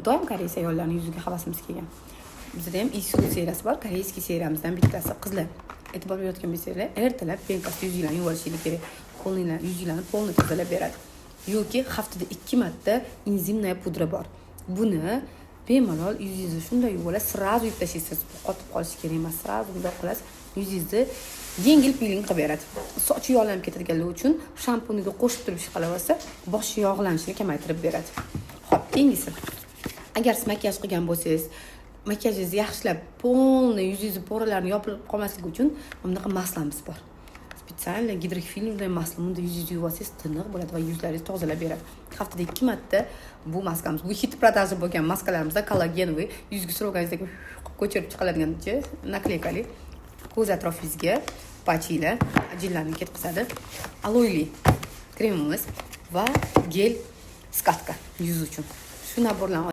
Doim koreys ayollarini yuziga havasimiz kelgan. Bizada ham Isuzu seriyasi bor, корейский seriyamizdan bittasi. Qizlar, e'tibor berayotgan bo'lsanglar, ertalab пенка sida yuzinglarni yuvib olishinglar kerak. Qo'linglar, yuzinglarni полный tozalab beradi. Yoki haftada ikki marta энзимная pudra bor. Buni bemalol yuzingizni shunday yuvib olasiz, сразу yuvib tashlaysiz. Bu qotib qolishi kerak emas, сразу bundoq qilasiz. Yuzingizni yengil piling qilib beradi. Sochi yog'lanib ketadiganlar uchun shampuniga qo'shib turib ishqalab olsa, bosh yog'lanishini kamaytirib beradi. Ho'p, keyingisi. Agar siz makiyaj qilgan bo'lsangiz, makiyajingizni yaxshilab, полный yuzingizni пора larini yopilib qolmasligi uchun bunaqa масло miz bor. Специально гидрофильный масло. Bunda yuzingizni yuvib olsangiz, tiniq bo'ladi va yuzlaringizni tozalab beradi. Haftada ikki marta bu maskamiz. Bu хит продажи bo'lgan maskalarimizda, коллагеновый, yuzga surib olganingizda ko'chirib chiqiladigancha наклейка li, ko'z atrofingizga pachiylar ajinlarni ketqizadi. Aloyli kremimiz va гель скатка yuz uchun. Shu набор larni